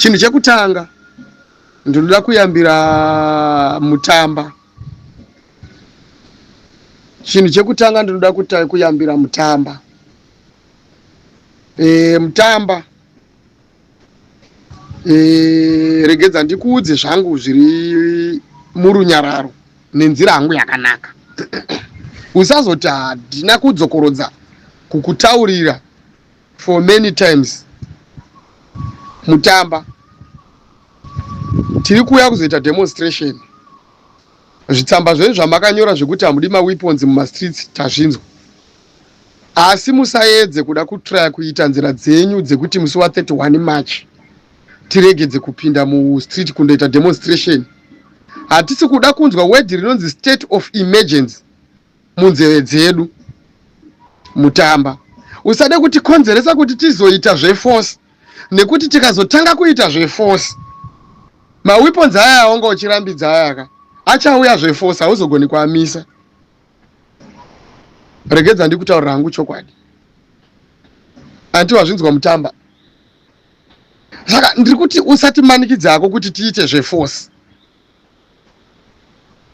Chinhu chekutanga ndinoda kuyambira Mutamba. Chinhu chekutanga ndinoda kuyambira Mutamba. Mutamba, regedza ndikuudze zvangu zviri murunyararo nenzira hangu yakanaka. Usazoti handina kudzokorodza kukutaurira for many times. Mutamba, tiri kuuya kuzoita demonstration. Zvitsamba zvenyu zvamakanyora zvekuti hamudi maweapons mumastreets tazvinzwa, asi musaedze kuda kutraya kuita nzira dzenyu dzekuti musi wa31 March tiregedze kupinda mustreet kundoita demonstration. Hatisi kuda kunzwa word rinonzi state of emergency munzeve dzedu. Mutamba, usade kutikonzeresa kuti tizoita zveforce, nekuti tikazotanga kuita zveforce, maweapons aya aunga uchirambidza ayaka achauya zveforce, hauzogoni kuamisa. Regedza ndikutaurira hangu chokwadi, anti wazvinzwa, Mutamba? Saka ndiri kuti usatimanikidza hako kuti tiite zveforce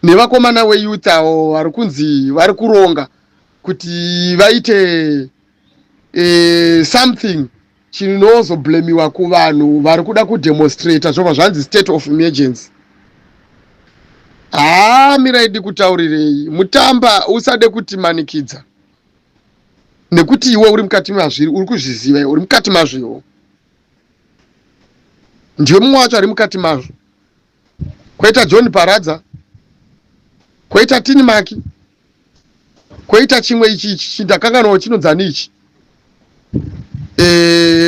nevakomana weyouth avo vari kunzi vari kuronga kuti vaite something chinozoblemiwa kuvanhu vari kuda kudemonstrata, zvobva zvanzi state of emergency. Haa, mirai ndikutaurirei. Mutamba, usade kutimanikidza, nekuti iwe uri mukati mazviri, uri kuzviziva, iwe uri mukati mazviwo, ndiwe mumwe wacho ari mukati mazvo. Kwoita John Paradza, kwoita Tini Maki, kwoita chimwe ichi ichi ndakanganwawo chinonzani ichi.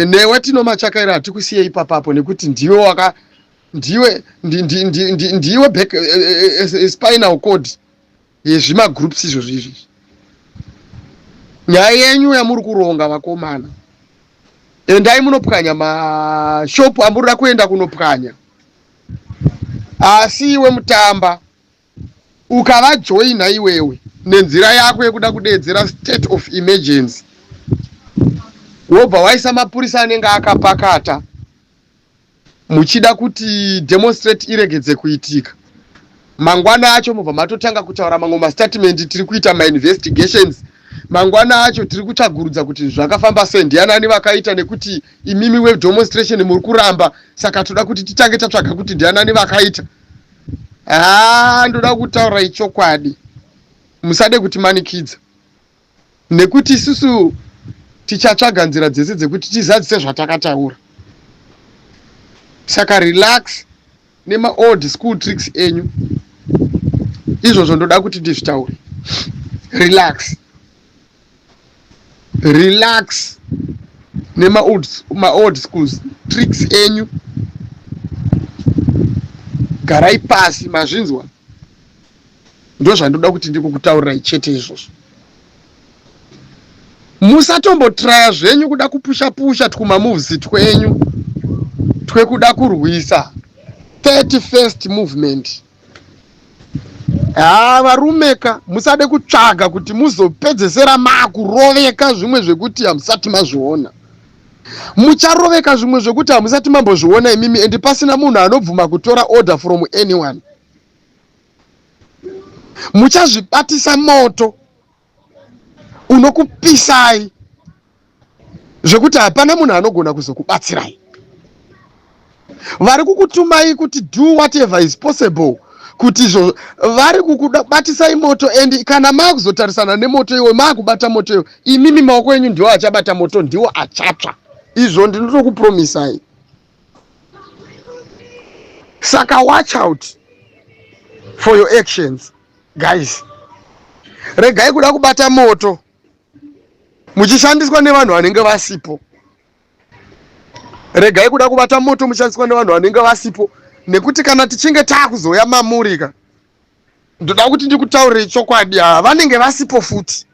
Newe Tino Machakaira, hatikusiyei ipapapo, nekuti ndiwe waka ndiwe ndiwe back spinal cord yezvimagroups izvozvo izvi. Nyaya yenyu yamuri kuronga, vakomana, endai munopwanya mashopu amurida kuenda kunopwanya. Asi iwe Mutamba, ukavajoina iwewe nenzira yako yekuda kudeedzera state of emergency, wobva waisa mapurisa anenge akapakata muchida kuti demonstrate iregedze kuitika, mangwana acho mobva matotanga kutaura mamwe mastatement, "Tiri kuita mainvestigations." Mangwana acho, "Tiri kutsvagurudza kuti zvakafamba sei, ndianani vakaita, nekuti imimi wedemonstration muri kuramba, saka toda kuti titange tatsvaga kuti ndianani vakaita." Haa, ndoda kutaura ichokwadi, musade kutimanikidza, nekuti isusu tichatsvaga nzira dzese dzekuti tizadzise zvatakataura. Saka relax nemaold school tricks enyu izvozvo, ndoda kuti ndizvitaure. Relax, relax nemaold maold school tricks enyu. Garai pasi, mazvinzwa? Ndo zvandoda kuti ndikukutaurirai chete izvozvo. Musatombotraya zvenyu kuda kupusha pusha twumamoves twenyu twekuda kurwisa 31st movement. Ha, varumeka, musade kutsvaga kuti muzopedzesera maakuroveka zvimwe zvekuti hamusati mazviona. Mucharoveka zvimwe zvekuti hamusati mambozviona imimi, and pasina munhu anobvuma kutora order from anyone. Muchazvibatisa moto unokupisai zvekuti hapana munhu anogona kuzokubatsirai. Vari kukutumai kuti do whatever is possible kuti izvo vari kukubatisai moto, and kana maakuzotarisana nemoto iwo, maakubata moto iwo, imimi maoko enyu ndiwo achabata moto, ndiwo achatsva. Izvo ndinotokupromisai. Saka watch out for your actions, guys. Regai kuda kubata moto muchishandiswa nevanhu vanenge vasipo. Regai kuda kubata moto muchishandiswa nevanhu vanenge vasipo, nekuti kana tichinge taakuzouya mamurika, ndoda kuti ndikutaurire chokwadi, ava vanenge vasipo futi,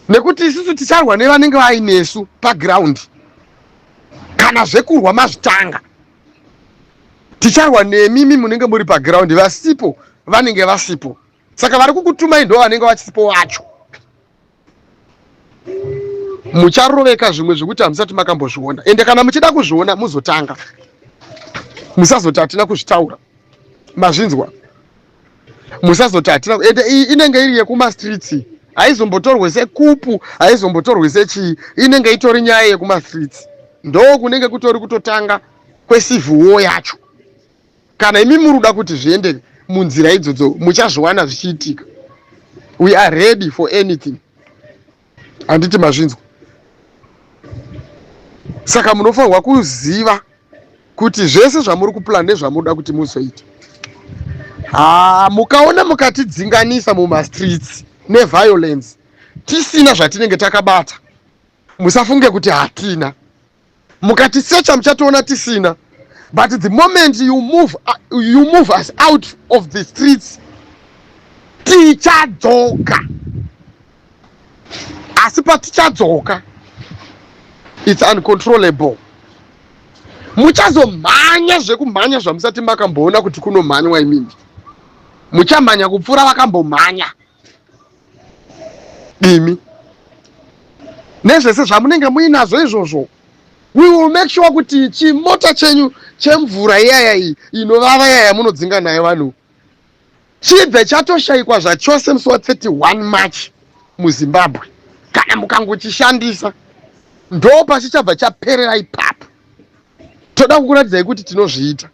nekuti isusu ticharwa nevanenge vainesu paground. Kana zvekurwa mazvitanga, ticharwa nemimi munenge muri paground. Vasipo vanenge vasipo, saka vari kukutumai ndo vanenge vachisipo vacho. Mucharoveka zvimwe zvekuti hamusati makambozviona, ende kana muchida kuzviona muzotanga, musazoti hatina kuzvitaura. Mazvinzwa? Musazoti hatina. Ende iyi inenge iri yekumastreets, haizombotorwe sekupu, haizombotorwe sechii, inenge itori nyaya yekumastreets. Ndo kunenge kutori kutotanga kwecivil war yacho. Kana imi muri kuda kuti zviende munzira idzodzo, muchazviwana zvichiitika. We are ready for anything. Handiti mazvinzwa? Saka munofanirwa kuziva kuti zvese zvamuri kuplan nezvamunoda kuti muzoita, ha, mukaona mukatidzinganisa mumastreets neviolence tisina zvatinenge takabata, musafunge kuti hatina. Mukatisecha muchatoona tisina, but the moment you move us out of the streets, tichadzoka. Asi patichadzoka, it's uncontrollable. Muchazomhanya zvekumhanya zvamusati makamboona kuti kunomhanywa. Imimi muchamhanya kupfuura vakambomhanya imi nezvese zvamunenge muinazvo izvozvo. We will make sure kuti chimota chenyu chemvura iyaya iyi inovava iyaya munodzinga nayo vanhu chibve chatoshayikwa zvachose musi wa31 March muZimbabwe. Kana mukangochishandisa, ndo pachichabva chaperera ipapo. Toda kukuratidzai kuti tinozviita.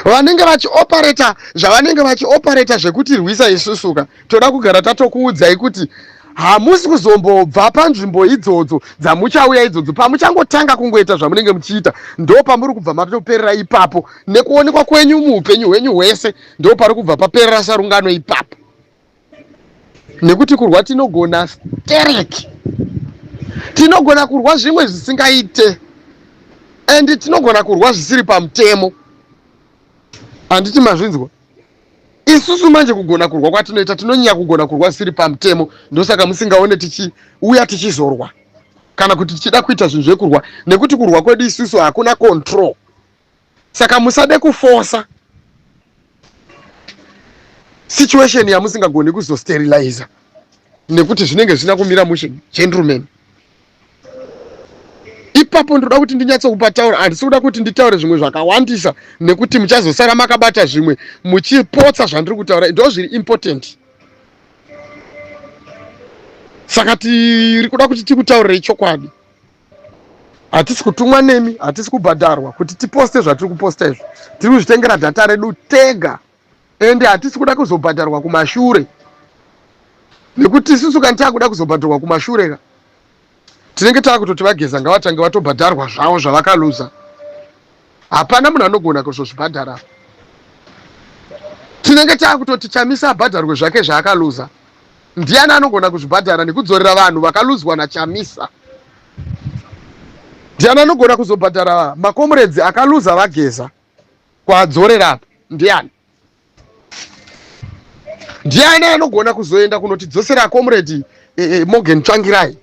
Vanenge vachioperata zvavanenge vachioperata zvekutirwisa isusuka, toda kugara tatokuudzai kuti hamusi kuzombobva panzvimbo idzodzo dzamuchauya idzodzo. Pamuchangotanga kungoita zvamunenge muchiita, ndo pamuri kubva matoperera ipapo nekuonekwa kwenyu muupenyu hwenyu hwese. Ndo pari kubva paperera sarungano ipapo, nekuti kurwa tinogona stereki, tinogona kurwa zvimwe zvisingaite, and tinogona kurwa zvisiri pamutemo. Handiti mazvinzwa? Isusu manje kugona kurwa kwatinoita, tinonyanya kugona kurwa zvisiri pamutemo. Ndosaka musingaone tichiuya tichizorwa kana kuti tichida kuita zvinhu zvekurwa, nekuti kurwa kwedu isusu hakuna control. Saka musade kufosa situation yamusingagoni kuzosteriliza, nekuti zvinenge zvisina kumira mushe, gentleman. Ipapo ndoda kuti ndinyatsokupataura. Handisi kuda kuti nditaure zvimwe zvakawandisa, nekuti muchazosara makabata zvimwe muchipotsa zvandiri kutaura. Ndo zviri important. Saka tiri kuda kuti tikutaurirei chokwadi. Hatisi kutumwa nemi, hatisi kubhadharwa kuti tiposte zvatiri kuposta izvi. Tiri kuzvitengera data redu tega, ende hatisi kuda kuzobhadharwa kumashure, nekuti isusu kana taakuda kuzobhadharwa kumashure ka, tinenge taakutoti vaGeza ngavatange vatobhadharwa zvavo zvavakaluza. Hapana munhu anogona kuzozvibhadhara. Tinenge taakutoti Chamisa abhadharwe zvake zvaakaluza. Ndiani anogona kuzvibhadhara nekudzorera vanhu vakaluzwa naChamisa? Ndiani anogona kuzobhadhara macomrades akaluza vaGeza kwaadzorera apa? Ndiani? Ndiani anogona kuzoenda kunotidzosera comrade Morgan Tsvangirai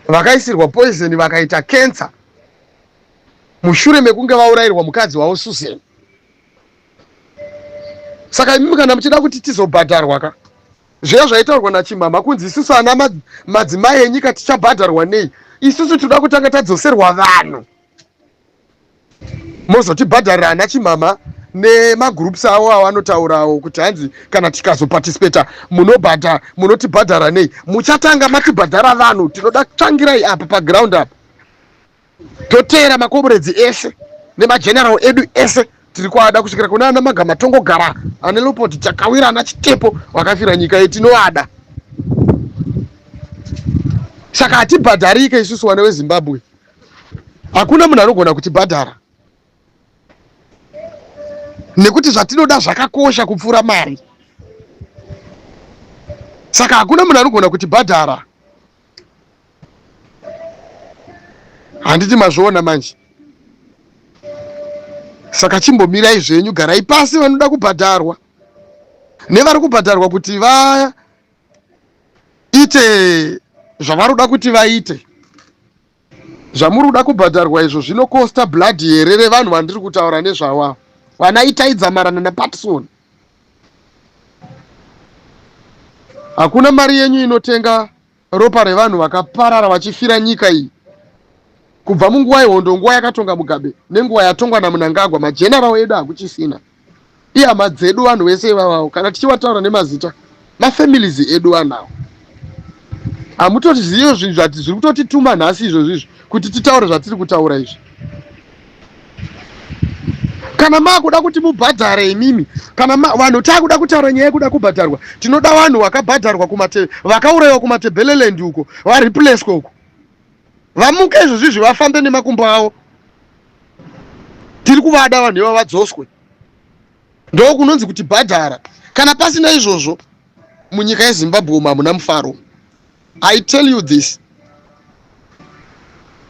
vakaisirwa poison vakaita cancer mushure mekunge vaurayirwa mukadzi wavo Susan? Saka imimi kana muchida kuti tizobhadharwa ka, zviya zvaitaurwa nachimama kunzi isusu ana madzimai enyika tichabhadharwa nei, isusu tinoda kutanga tadzoserwa vanhu, mozotibhadharira ana chimama nemagroups avo avanotaurawo kuti hanzi kana tikazoparticipata munobhadha, munotibhadhara nei. Muchatanga matibhadhara vanhu. Tinoda Tsvangirai apa paground apa, toteera macomrades ese nemageneral edu ese tiri kuada kusvikira kuna ana Magama Tongogara, ane Leopold Takawira, ana Chitepo vakafira nyika ye tinoada. Saka hatibhadharike isusu vana veZimbabwe. Hakuna munhu anogona kutibhadhara, nekuti zvatinoda zvakakosha kupfuura mari. Saka hakuna munhu anogona kutibhadhara. Handiti mazviona manje? Saka chimbomirai zvenyu, garai pasi. Vanoda kubhadharwa nevari kubhadharwa kuti vaite zvavari kuti vaite, zvamuri kuda kubhadharwa izvo zvinokosta blood here revanhu vandiri kutaura nezvavo, vana Itai Dzamarana naPatson? Hakuna mari yenyu inotenga. Ropa revanhu vakaparara vachifira nyika iyi kubva munguva yehondo, nguva yakatonga Mugabe nenguva yatongwa naMnangagwa, mageneral edu hakuchisina. Ihama dzedu vanhu vese ivavavo, kana tichivataura nemazita, mafamilies edu vanhu avo. Hamutoziviwo zvinhu zvati zviri kutotituma nhasi izvozvi izvi kuti titaure zvatiri kutaura izvi. Kana makuda kuti mubhadhare imimi, kana vanhu takuda kutaura nyaya yekuda kubhadharwa, tinoda vanhu vakabhadharwa kumate, vakaurayiwa kumatebeleland uko, vareplacwe uko, vamuke izvozvi izvi vafambe nemakumbo avo. Tiri kuvada vanhu ivava vadzoswe, ndokunonzi kuti bhadhara. Kana pasina izvozvo munyika yeZimbabwe umu hamuna mufaro. I tell you this,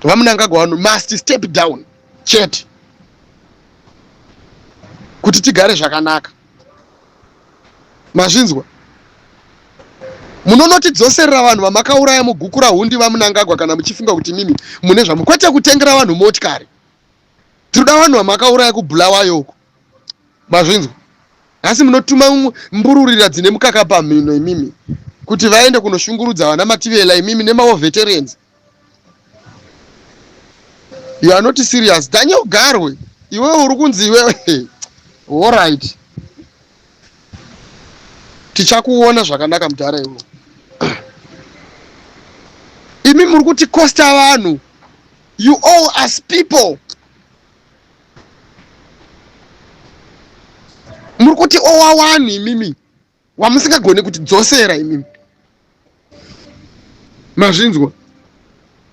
VaMnangagwa vanhu must step down chete kuti tigare zvakanaka. Mazvinzwa? Munonotidzoserera vanhu vamakauraya mugukura hundi VaMnangagwa, kana muchifunga kuti mimi mune zvamu, kwete kutengera vanhu motikari. Tinoda vanhu vamakauraya kuBulawayo uko. Mazvinzwa? Asi munotuma mbururira dzine mukaka pamhino imimi kuti vaende kunoshungurudza vana Mativela imimi nemawo veterans. You are not serious. Daniel Garwe, iwewe uri kunzi iwewe. All right. Tichakuona zvakanaka mudhara iwewe. Imi muri kuti costa vanhu. You owe us people. Muri kuti owa wani imimi wamusingagone kuti dzosera imimi. Mazvinzwa?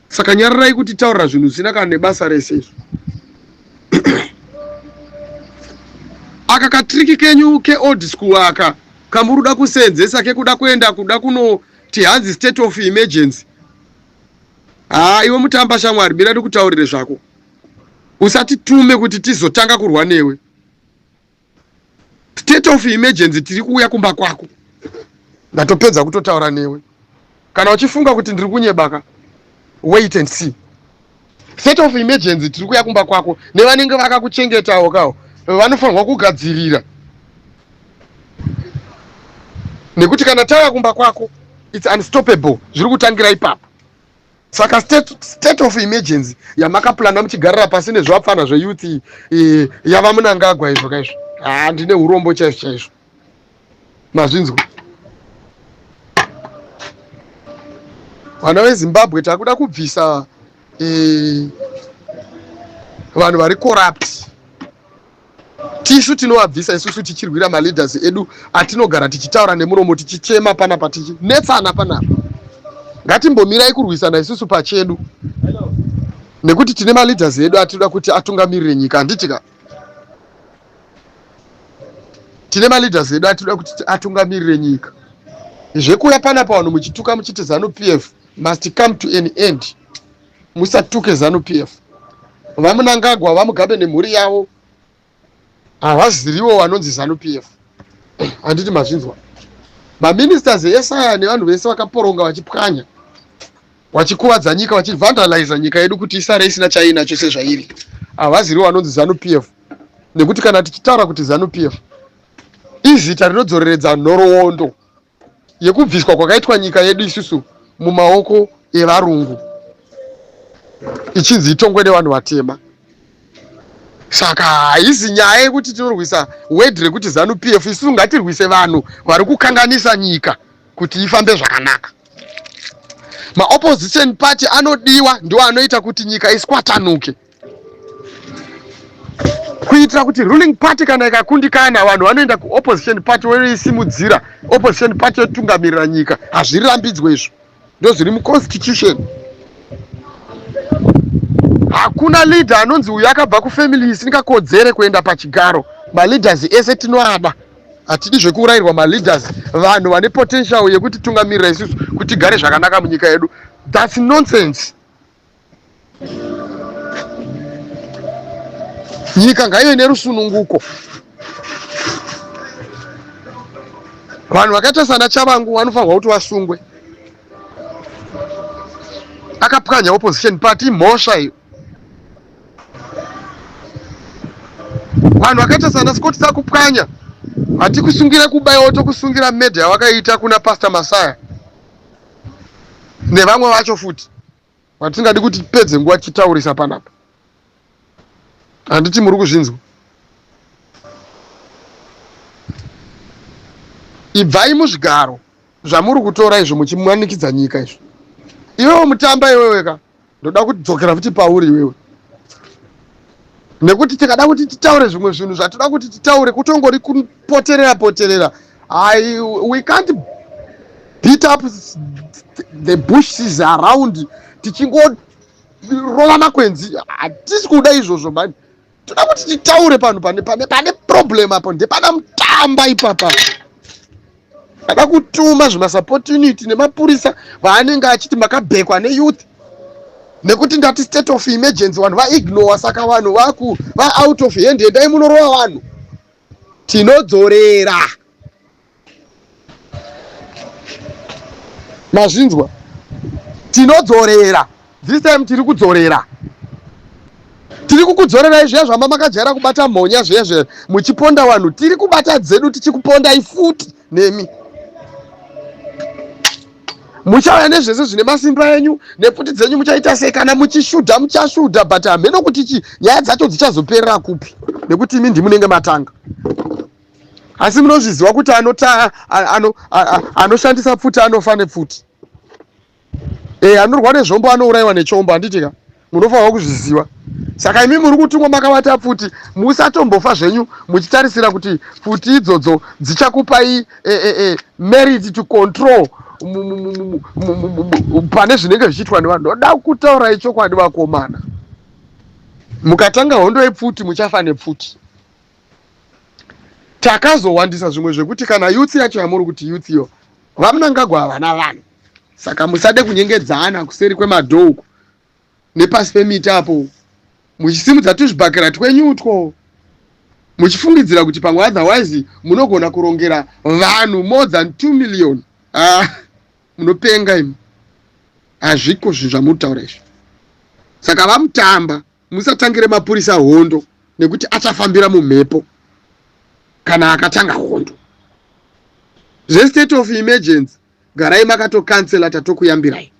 Saka nyararai kuti taurira zvinhu zvisina kana nebasa rese izvo. Aka katriki kenyu ke old school aka kamuruda kuseenzesa kekuda kuenda kuda kunoti hanzi state of emergency. Haa iwe mutamba shamwari, mira ndikutaurire zvako. Usatitume kuti tizotanga kurwa newe. State of emergency tiri kuuya kumba kwako. Ndatopedza kutotaura newe. Kana uchifunga kuti ndiri kunyebaka, wait and see. State of emergency tiri kuuya kumba kwako nevanenge vakakuchengetawo kawo vanofanirwa kugadzirira. Nekuti kana tauya kumba kwako it's unstoppable, zviri kutangira ipapo. Saka state of emergency yamakaplana muchigarira pasi nezvapfana zveyouth yava Mnangagwa izvo kaizvo. Haa ndine urombo chaizvo chaizvo. Mazvinzwa? Vana veZimbabwe takuda kubvisa vanhu vari corrupt. Tisu tinovabvisa isusu tichirwira maleaders edu atinogara tichitaura nemuromo tichichema panapa tichinetsana panapa. Ngatimbomirai kurwisana isusu pachedu nekuti tine maleaders edu atinoda kuti atungamirire nyika, handiti ka? Tine maleaders edu atinoda kuti atungamirire nyika. Zvekuuya panapa vanhu muchituka muchiti ZANU PF must come to an end. Musatuke ZANU PF. VaMnangagwa, VaMugabe nemhuri yavo havaziriwo vanonzi ZANU PF. Handiti mazvinzwa? Maministers ese aya nevanhu vese vakaporonga vachipwanya, vachikuvadza nyika, vachivandaliza nyika yedu kuti isare isina chainacho sezvairi, havaziriwo vanonzi ZANU PF. Nekuti kana tichitaura kuti ZANU PF izita rinodzoreredza nhoroondo yekubviswa kwakaitwa nyika yedu isusu mumaoko evarungu ichinzi itongwe nevanhu vatema. Saka haizi nyaya yekuti tinorwisa word rekuti ZANU PF, isusu ngatirwise vanhu vari kukanganisa nyika kuti ifambe zvakanaka. Maopposition party anodiwa ndiwo anoita kuti nyika iswatanuke, kuitira kuti ruling party kana ikakundikana vanhu vanoenda kuopposition party voisimudzira, opposition party yotungamirira nyika. Hazvirambidzwe izvo, ndozviri muconstitution. Hakuna leader anonzi uyu akabva kufamily isingakodzere kuenda pachigaro. Maleaders ese tinoada, hatidi zvekuurayirwa maleaders, vanhu vane potential yekuti tungamirira isusu kuti tigare zvakanaka munyika yedu. That's nonsense. Nyika ngaive nerusununguko. Vanhu vakaita sana Chavangu vanofanirwa kuti vasungwe. Akapwanya opposition party, mhosva iyo. Vanhu vakaita sana Scott Sakupwanya hatikusungira kubaiwa, tokusungira murder yavakaita kuna Pastor Masaya. Nevamwe vacho futi vatisingadi kuti tipedze nguva tichitaurisa panapa. Handiti muri kuzvinzwa? Ibvai muzvigaro zvamuri kutora izvo muchimanikidza nyika izvo. Iwewe mutamba iwewe ka, ndoda kudzokera futi pauri iwewe, nekuti tikada kuti titaure zvimwe zvinhu zvatoda kuti titaure kutongori kupoterera poterera. We can't beat up the bushes around tichingorova makwenzi. Hatisi kuda izvozvo mani. Toda kuti titaure panhu pane problem apo, ndepana Mutamba ipapa. Ada kutuma zvimasupport unit nemapurisa vaanenge achiti makabhekwa neyouth, nekuti ndati state of emergency, vanhu vaignore, saka vanhu vaku va out of hand, endai munorova vanhu. Tinodzorera, mazvinzwa? Tinodzorera. This time tiri kudzorera, tiri kukudzorerai zviya zvamba makajaira kubata mhonya zviya zviya muchiponda vanhu. Tiri kubata dzedu tichikupondai futi nemi. Muchauya nezvese zvine masimba enyu nepfuti dzenyu, muchaita sei? Kana muchishudha, muchashudha, but hameno kuti chi nyaya dzacho dzichazoperera kupi, nekuti imi ndimunenge matanga. Asi munozviziva kuti anoshandisa pfuti anofa nepfuti, anorwa nezvombo anourayiwa nechombo, handiti ka? Munofanirwa kuzviziva. Saka imi muri kutumwa makabata pfuti, musatombofa zvenyu muchitarisira kuti pfuti idzodzo dzichakupai merit to control pane zvinenge zvichiitwa nevanhu. Ndoda kutaurai chokwadi, vakomana, mukatanga hondo yepfuti muchafa nepfuti. Takazowandisa zvimwe zvekuti kana youth yacho yamuri kuti youth iyo, VaMnangagwa havana vanhu. Saka musade kunyengedzana kuseri kwemadhoo uko nepasi pemiti apo, muchisimudza tuzvibhakera twenyu utwo, muchifungidzira kuti pamwe otherwise munogona kurongera vanhu more than 2 million. Ah, munopenga imi, hazviko zvinhu zvamuri kutaura izvi. Saka VaMutamba, musatangire mapurisa hondo, nekuti achafambira mumhepo kana akatanga hondo. Zvestate of emergency garai makatokansela, tatokuyambirai.